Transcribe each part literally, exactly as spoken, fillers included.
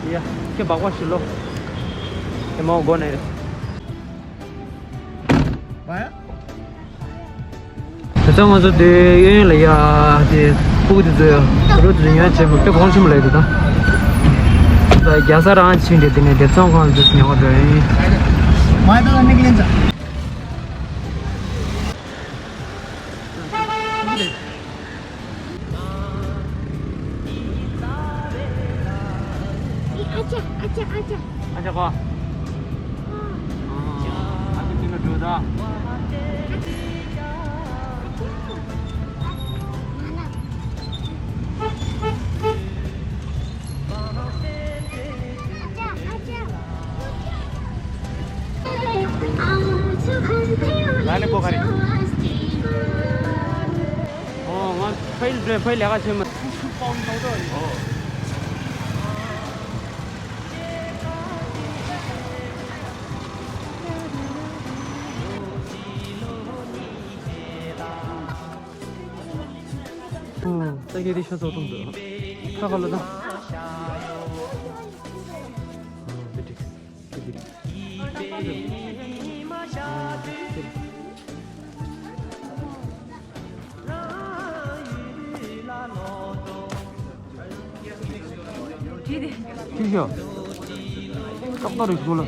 ཡ། ཁྱེད་སྦག་སྦག་ཞིག་ལོ། ཨེ་མའོ་སྒོ་ནས། བ་ཡ། དེ་ཚོ་ང་ཚོ་དེ་གཡས་གཡོན་ལ་ཡ་དེ་ཕྲུ་གུ་དེ་ཚོ་ཡ་རོ་དེ་ཚོ་ཉོ་བྱེད་མ་དཔེ་གོང་ཆེན་པོ་ལ་ཡོད་དོ་ད། ད་རྒྱ་ས་རང་ཕྱིན་ཏེ་དེ་ནས་དེབ་ཚང་ཁང་དེ་ཚོ་ཉོ་ག་འགྲོ་ཡིན། ཨ་ཅག་ཨ་ཅག་ཨ་ཅག་ཨ་ཅག་གོ། ཨ་ཅག་ཅི་ན་འགྲོ་ད། ལ་ནི་པོ་ཁ་རེ། ཨོ་ང་ཕའི་ལ་ཕའི་ལས་ཀ་བྱེད་མ། ད་གལ་ཏེ་ཤ་ཚ་གཏོང་འདོད། ཁ་ཁ་ལ་ད། ཅི་ཤོག་ཏག་ཏག་རེད་ཤོག་ལ།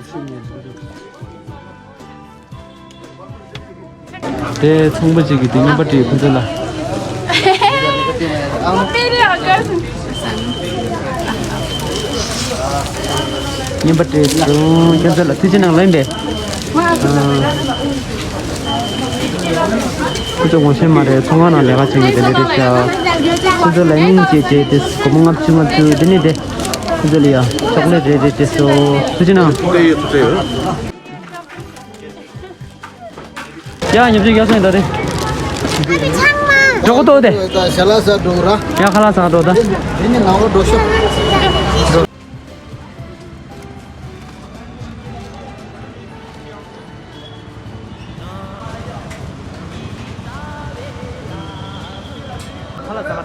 ཚོང་གཉིས་འགྲོ་འདུག་དེ་ཚོང་པ་ཅིག་གིས་དེ་རྔན་པ་སྤྲད་ཁོ་ཚོ་ལ། རྔན་པ་སྤྲད་སོང་། ཁྱོད་ཚོ་ལ་ཐུགས་རྗེ་གནང་ལན་པས། ཁོ་ཚོ་ངོ་ཤེས་མ་རེད། ཚོང་ཁང་ནང་ལས་ཀ་བྱེད་མཁན་དེ་འདྲ་རེད་ཤག་ཁོ་ཚོ་ལ་སྙིང་རྗེ་རྗེ་དེ་སྒོར་མོ་ལྔ་བཅུ་ལྔ་བཅུ་དེ་ནས་དེ། ཁོ་ཚོ་ལ་ཡ་ཅོག་ལེ་རེ་རེ་སྤྲད་སོང་། ཐུགས་རྗེ་གནང་། ཡ་ཉོ་ཆུ་ཡག་སོང་ད་དེ། འགྲོ་གོ་ཏོ་དེ། ཞལ་ལག་ཟ་འགྲོ་ར། ཡ་ཁ་ལག་ཟ་འགྲོ་ད། དེ་ནི་ནང་ལོགས་འགྲོ་ཤོག་ཁ་ལག་ཟ་འགྲོ་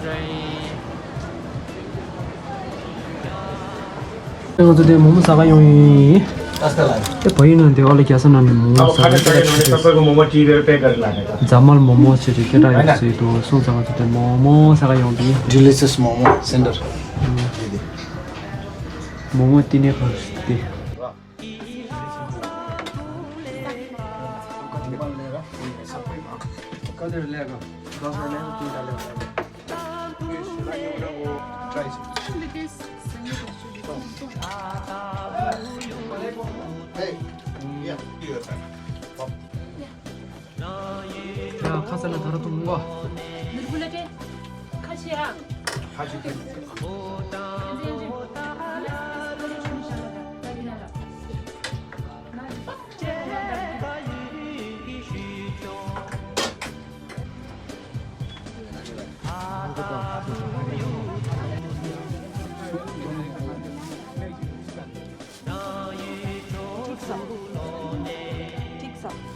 ཡིན། ང་ཚོ་དེ་མོག་མོག་ཟ་ག་ཡོང་ཡིན། དེ་བ་ཡིན་ན་དེ་བ་ལ་རྒྱ་ས་ན་ནི་མོག་མོག་ཟ་ག་ཡོང་ཡིན། རྫ་དམར་མོག་མོག་ཟེར་ཏེ་སྐད་གྲགས་ཡོད་ཟེར་འདུག་སོང་ཙང་ང་ཚོ་དེ་མོག་མོག་ཟ་ག་ཡོང་གི་ཡིན། Delicious Momo Center། མོག་མོག་བསྟི་གནས་ཁང་དེ། ཡ་ཁ་ས་ལ་ད་ར་ཐུང་གོ། ནུར་བུ་ལ་ཏེ། ཁ་ཤི་ཡ། ཁ་ཤི།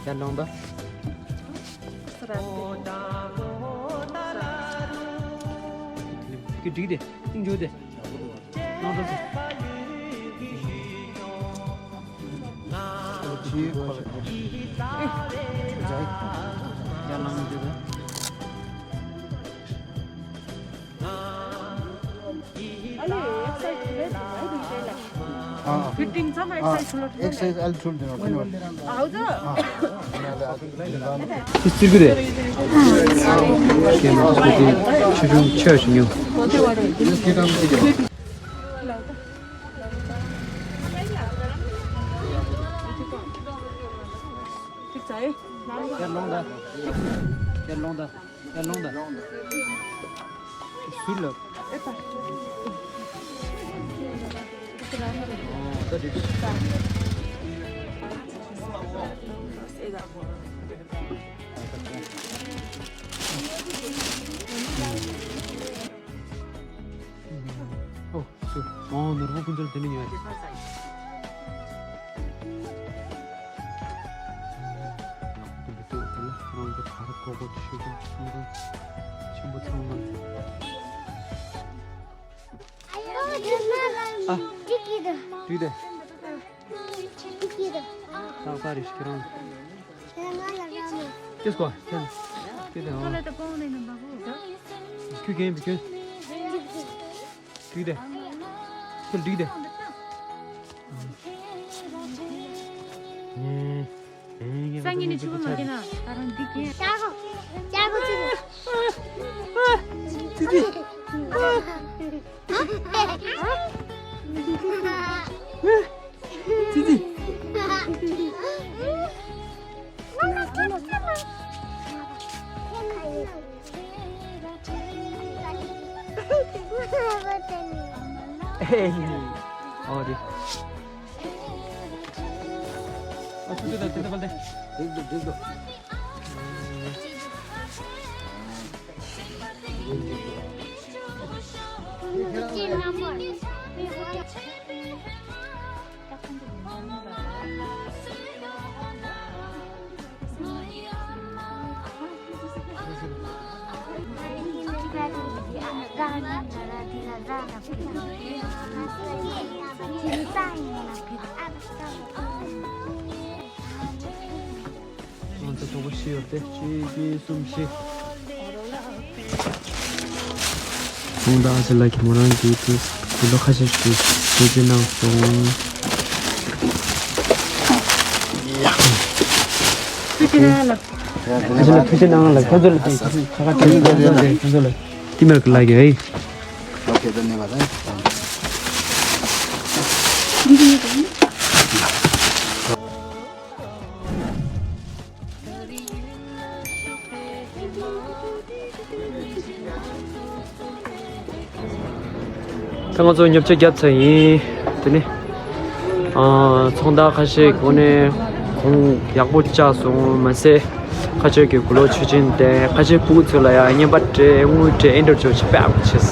ཡར་ལོངས་དང་། ཀི་འགྲིག་དེ། ཏིང་འཇོག་དེ། ལོངས་དང་། ཡར་ལོངས་དེ། ཨ། ཕི་ཊིང་ཚང་མ་ཨེག་སའི་ཛི་ཨེག་སའི་ཛི་ཨེལ་ཚུལ་དེ་ནོ་ཁུ་ནོ། ཨའོ་ཛ། ཨ། ཅི་ཟེར་གི་རེད། ཁྱེད་མ་ཚོ་དེ་ཆུ་ཆུང་ཆེ་ཞིག་ཉོ། ཡར་ལོངས་དང་། ཡར་ལོངས་དང་། ཡར་ལོངས་དང་། ཟུར་ལ། ཨེ་པ། ཨོ། ཨོ། ཨོ། ནོར་བུ་ཕུན་ཚོགས་དེ་ནས་ཉོས་རེད། དེ་འདུག་དེ་ལ་རང་གི་ག་རེ་གོ་གོ་ཆོད་ཆོད་ཆེན་པོ་ཆེན་པོ་ཚང་མ། ཨ། དུས་དེ། ཏག་ཏག་རེད་ཤག་ཁྱེད་རང་། ཏེ་སྐོ་ཁྱེད་ཏེ་དེ་ཨོ། ཁྱོད་ཁྱོད་ཁྱོད། དུས་དེ། ཁྱོད་དུས་དེ། ཨེ། སང་ཉིན་ནི་ཕྱུ་པ་མ་སྐྱེས་ན་ད་རང་འདི་སྐྱེས། ཅི་ཅི། ཙི་ཙི། ཨོ་རེད། ཨ་ཙི་ཙི་ད་ཙི་ཙི་བལ་ཏེ། འགྲིག་འདུག་འགྲིག་འདུག་ང་ཚོ་གྲོགས་པོ་བཞི་ཡོད་དེ། གཅིག་གཉིས་གསུམ་བཞི། ཁོང་དང་ཨ་ཅེ་ལགས་ཀྱིས་མོ་རང་གི་དུས་དུས་ལོ་ཁ་ཤས་ཤིག་ཐུགས་རྗེ་གནང་སོང་། ཐུགས་རྗེ་གནང་ལགས། ཨ་ཅེ་ལགས་ཐུགས་རྗེ་གནང་ལགས། ཁོང་ཚོ་ལ་དེ་ཁ་ཁ་དེ་ཁོང་ཚོ་ལ་དེ་ཁོང་ཚོ་ལ་ཏི་མར་ཀི་ལགས་ཀྱིས། ཨོ་ཁེ། ད་ནས་མ་ད། ད་ང་ཚོ་ཉོ་ཆ་བརྒྱབ་ཚར་ཡིན། དེ་ནི། ཨ། ཚོང་བདག་ཁ་ཤས་ཀྱི་ངོས་ནས་གོང་ཡག་པོ་བཅག་སོང་མ་ཟད། ཁ་ཤས་ཀྱིས་གུ་ལོ་མཆོད་སྦྱིན་དེ། ཁ་ཤས་ཕྲུ་གུ་ཚོ་ལ་ཡང་རྔན་པ་སྤྲད། དངུལ་སྤྲད། ཨེ་འདྲ་བྱས་དཔེ་ཡག་པོ་བྱས།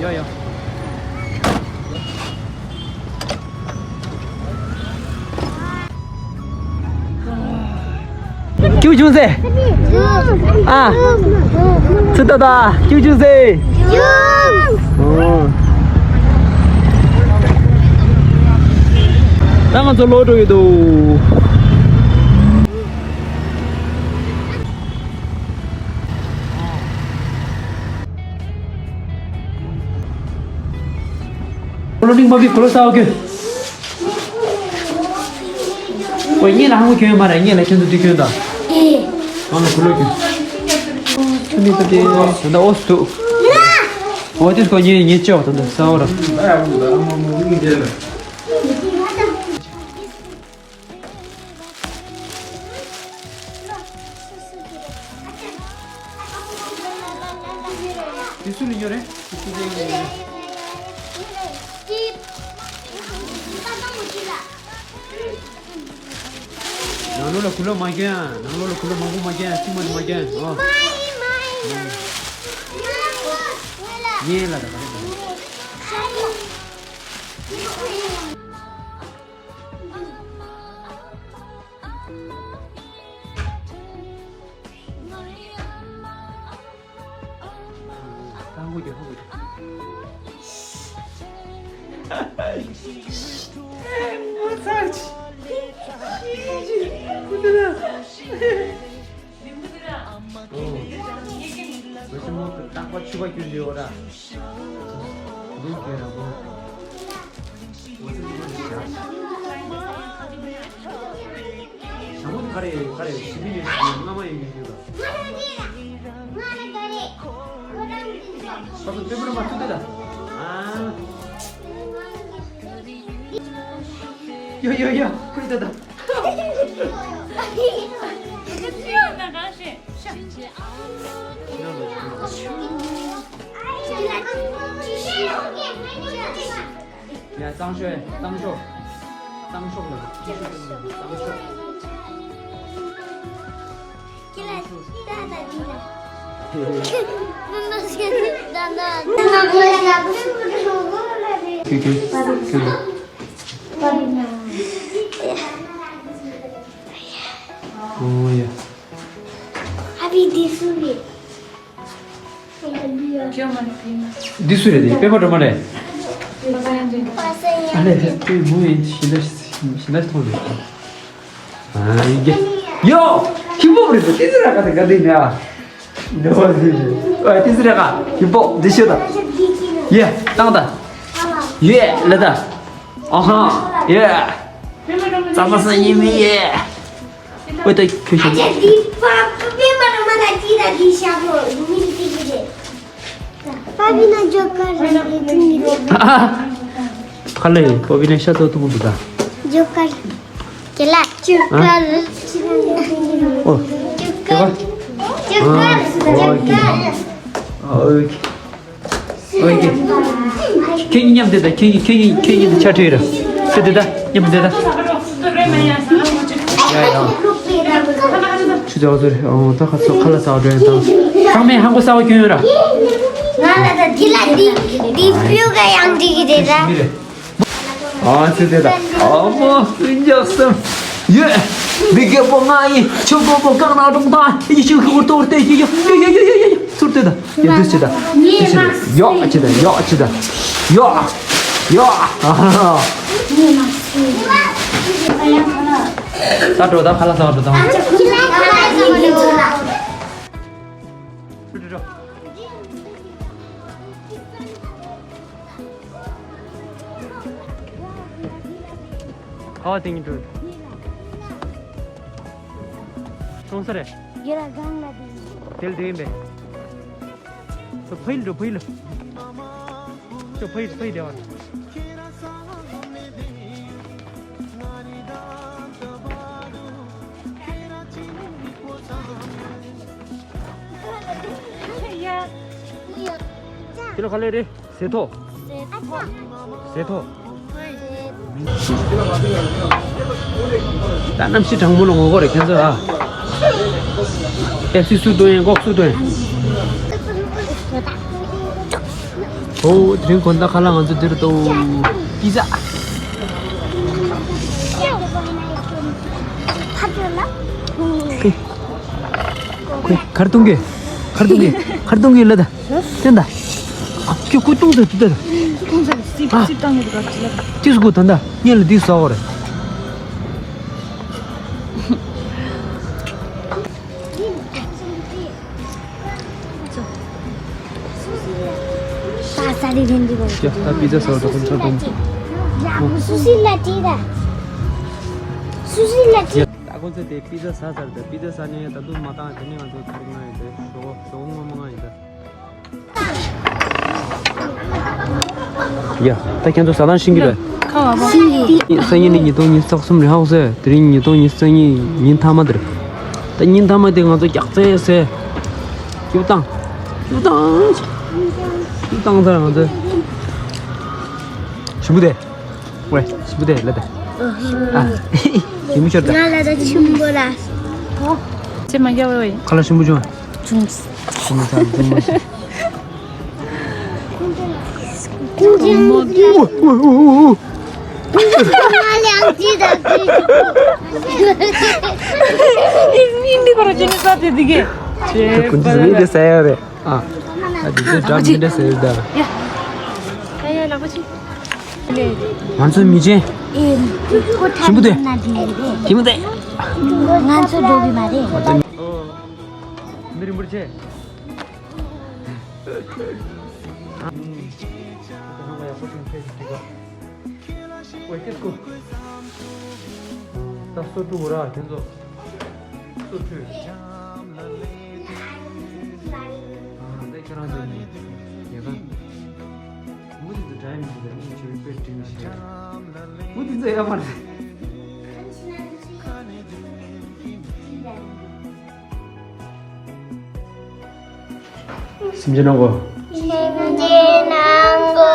ཡོ་ཡོ། ཀྱུ་ཅུང་ཟེ། ཨ། ཚུ་ཏ་ཏ། ཀྱུ་ཅུང་ཟེ། ཨོ། ད་ང་ཚོ་ལོག་འགྲོ་གི་འདུག་ཁོ་ལོ་ནིང་མ་བི་ཁོ་ལོ་ས་འོ་ཀེ། ཨོ་ངེད་ལ་ཧང་གོ་གྱོན་ཡོད་མ་རེད། ངེད་ལ་ཁྱོད་ཚོ་འདི་གྱོན་དང་། ཨང་ལ་ཁོ་ལོ་གྱོན། ཁྱོད་ནི་ད་དེ་ད་ལྟ་ཨོ་སུ་འདུག་ཨོ་དེ་ཁོ་ངེད་ངེད་ཅོག་ད་ལྟ་ས་འོ་ར། དེ་སུ་ལ་ཉོ་རེད། དེ་སུ་ལ་ཉོ་རེད། ནང་ལོགས་ལ་གུ་ལོ་མ་གྱོན། ནང་ལོགས་ལ་གུ་ལོ་མང་པོ་མ་གྱོན། གཅིག་མ་གཏོགས་མ་གྱོན། ཨོ། ངས་ལ་ད་ག་རེ། ཧང་གོ་གྱོན། ཧང་གོ་གྱོན། ངོ་ཚ་ཆི། ཁུ་ཏི་ལ། ཨོ། ང་ཚོ་མོ་རྟག་པར་ཕྱུ་པ་གྱོན་གྱི་ཡོད་ར། འདུག་གྱོན་ར་མོ། ཞྭ་མོ་དེ་ག་རེ་ག་རེ་ཞི་མི་ཡོད་ཞི་མི་སྔ་མ་ཡོད་ཡོད་ཡོད་ལ། ཁོ་ཚོ་སྟོན་པ་མ་ཐུག་དེ་ལ། ཨ། ཡོ་ཡོ་ཡོ། ཁོ་ཡི་ད་ད། ཁྱོད་ན་གང་ཤེས། ཤ། ཤ། ཡ། གཙང་ཤོག་གཙང་ཤོག་གཙང་ཤོག་ལ། གཙང་ཤོག་ཨོ་ཡ། ཨ་བི་འདི་སུ་རེད། འདི་སུ་རེད། དེ་པད་མ་སྒྲོལ་མ་རེད། ཨ་ལས་དེ་མོ་ཡིན། ཞི་ལ་ཞི་ལ་མཐོང་མེད། ཨ་ཡ། ཡོ། ཧིབ་ཧོབ་རེད་པ། ཏི་ཙི་ར་ཀ་དེ་ག་དེ་ནས་ཨ། འདི་བ་ཟིག་རེད། ཨ་ཏི་ཙི་ར་ཀ་ཧིབ་ཧོབ་འདི་ཤོད་ད། ཡེ་བཏང་ད། ཡེ་ལ་ད། ཨ་ཧ། ཡེ། ཙ་མ་ས་ཡིན་མི་ཡེ། ཨོ་ད་ཁྱོད་ཤོད། ཨ་ཅག་འདི་པ་པ་པད་མ་སྒྲོལ་མ་ལ་ཅི་ད་འདི་ཤ་བོ་མི་འདི་གི་རེད། པ་པི་ན་ཇོ་ཀར་རེད། ཨ་ཧ། ཁ་ལས་པ་པི་ན་ཤ་ཚ་ཐུག་གི་འདུག་ད། ཇོ་ཀར། ཀེ་ལ། ཇོ་ཀར། ཨོ། ཇོ་ཀར། ཇོ་ཀར། ཨ་ཇོ་ཀར། ཨོ་ཁེ། ཨོ་ཁེ། ཁྱེད་གཉིས་མཉམ་བསྡད་ད། ཁྱེད་གཉིས་ཁྱེད་གཉིས་ཁྱེད་གཉིས་དེ་ཆ་ཁྲིད་ར། དེ་དེ་ད་མཉམ་བསྡད་ད། ཡ་ཡ། ཆུ་ཚ་བ་ཚོ་རེད། ཨོ་ད་ཁ་ཚོ་ཁ་ལ་ཚ་བ་འགྲོ་ཡ་དང་། ཚང་མས་ཧང་གོ་ཚ་བ་སྐྱོན་ཡོད་ར། ང་ལ་ད་འདི་ལ་འདི་འདི་བུ་ག་ཡང་འགྲིག་གི་རེད་ད། མི་རེད། ཨ་ཙི་དེ་ད། ཨ་མ་ཀུན་རྒྱག་སེམས་ཡོད། མི་རྒད་པོ་ང་ཡིན། ཆུ་མགོ་པོ་གང་ན་གྲོང་ཐང་། ཡི་ཤུ་ཤུ་ཏོར་ཏེ་ཡི་ཡི་ཡི་ཡི་ཡི་ཡི་ཚུར་ཏེ་ད། ཡ་དུས་ཅི་ད། དུས་ཅི་ད། ཡོ་ཨ་ཅི་ད། ཡོ་ཨ་ཅི་ད། ཡོ་ཡོ། ཨ་ཧ་ཧ། ད་འགྲོ་ད། ཁ་ལག་ཟ་བར་འགྲོ་ད། འགྲོ་འགྲོ་འགྲོ། ཁ་བ་དེ་ཉིད་འགྲོ། སོང་ས་རེད། ཡོད་ལ་གང་ལ་དེ། དེལ་དེ་ཡིན་པས། ཚོ་ཕ་ཡིལ་འགྲོ་ཕ་ཡིལ། ཚོ་ཕ་ཡིལ་ཕ་ཡིལ་བདེ་བ། ཁྱེད་ལ་ག་ལེ་རེད། ཟས་ཐོ། ཟས་ཐོ། ད་གནམ་གཤིས་གྲང་མོ་ལ་ངོ་རྒོལ་རེད་ཁྱེད་ཚོ་ཨ། ཨེ་སི་སུ་སྟོན་ཡིན་ལྐོག་སུ་སྟོན་ཡིན། ཨོ་དེ་རིང་དགོང་དག་ཁ་ལག་ང་ཚོ་འདིར་འདུག་པི་ཛ། ཁོས་གར་གཏོང་གི། གར་གཏོང་གི། གར་གཏོང་གི་ལ་ད། ཏན་ད། ཁྱོད་ཁོས་གཏོང་ཟེར་དུ་ད། གཏོང་ཟེར་སིབ་སིབ་བཏང་གི་འདུག་ག་ཅི་ལ། ཏིས་གོ་ད་ད་ངས་ལ་འདི་ཟ་བ་རེད། ས་ས་རི་རེན་འདི་གོ། ཡ་ད་པི་ཛ་ཟ་བ་ད་ཁོང་ཚོ་དང་། སུ་སི་ལ་ཏི་ད། སུ་སི་ལ་ཏི། ད་ཁོང་ཚོ་དེ་པི་ཛ་ཟ་ཚར་ཏེ། པི་ཛ་ཟ་ནས་ད་དུང་མ་བཏང་། དེ་ནས་ང་ཚོ་ཐར་ང་ཡོད་དེ། ཞོག་ཞོག་ངོ་མ་ང་ཡོད་དེ། ཡ་ད་ཁྱེད་ཚོ་ཟ་ཐང་ཤིང་གི་རེད། ཤིང་གི། སང་ཉིན་ནི་ཉིས་སྟོང་ཉི་ཤུ་རྩ་གསུམ་རེད་ཧ་གོ་སོང་། དེ་རིང་ཉིས་སྟོང་ཉི་ཤུ་རྩ་གཉིས་ཉིན་མཐའ་མ་དེ་རེད། ད་ཉིན་མཐའ་མ་དེ་ང་ཚོ་རྒྱག་རྩེ་ཟེར། སྐྱིད་པོ་བཏང་། སྐྱིད་པོ་བཏང་། སྐྱིད་པོ་བཏང་ཚར་ང་ཚོ། ཞིམ་པོ་དེ། ཝེ། ཞིམ་པོ་དེ་ལ་ད། ཨ། ཞིམ་པོ་ཤོར་ད། ང་ལ་ད་ཆུམ་པོ་ལ། ཨོ། ཚེ་མ་རྒྱ་བའི་ཁ་ལག་ཞིམ་པོ་བྱུང་། བྱུང་། ཞིམ་པོ་ཚ་བྱུང་མ་ཤེས། ཁུང་ཆེན་མོ་དུ། ཨོ་ཨོ་ཨོ་ཨོ། ང་ལ་ཡང་ཅི་ད་ཅི། ཨིན་མིན་འདི་གོ་ར་ཅི་ནི་ས་དེ་དི་གེ། ཁུང་ཆེན་མི་དེ་ས་ཡ་རེད། ཨ། ཨ་དེ་ཚོ་འདྲ་མི་འདྲ་ཟེར་ད། ཡ། ཡ་ཡ་ལག་པ་ཆེ། ང་ཚོའི་མི་ཆེན། ཨེ། ཁོ་ཞིམ་པོ་དེ། ཁྱིམ་དེ། ང་ཚོ་འགྲོ་གི་མ་རེད། ཨོ། མི་རིན་པོ་ཆེ། ཨོ་ཁྱེད་སྐུ། ད་སོ་ཕྲུག་ར་ཁྱེད་ཚོ། སོ་ཕྲུག། ཨ་ད་ཁྱེད་རང་ཚོ་ནི་ཉེ་ག་མུ་དེ་ཚོ་འདྲ་མི་འདུག་མུ་ཆེ་བའི་དཔེ་དྲིན་ཤེས། མུ་དེ་ཚོ་ཡག་པ་རེད། སེམས་ཅན་ནང་གོ། སེམས་ཅན་ནང་གོ།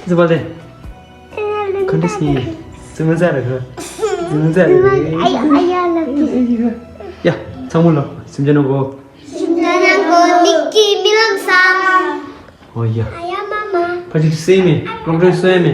ཙི་པ་ལེ། ག་འདྲ་ཞིག་ཡིན། ཙི་མི་ཙ་རེད་ག་ཙི་མི་ཙ་རེད། ཨ་ཡ་ཨ་ཡ་ལབ་ཀྱི། ཡ། ཚང་མ་ལ་སེམས་ཅན་ནོ་གོ། སེམས་ཅན་ནོ་གོ་ལིག་གི་མི་ལམ་སང་། ཨོ་ཡ། ཨ་ཡ་མ་མ། ཕ་ཅིག་སེ་མེ་གློག་འཕྲིན་སོན་མེ།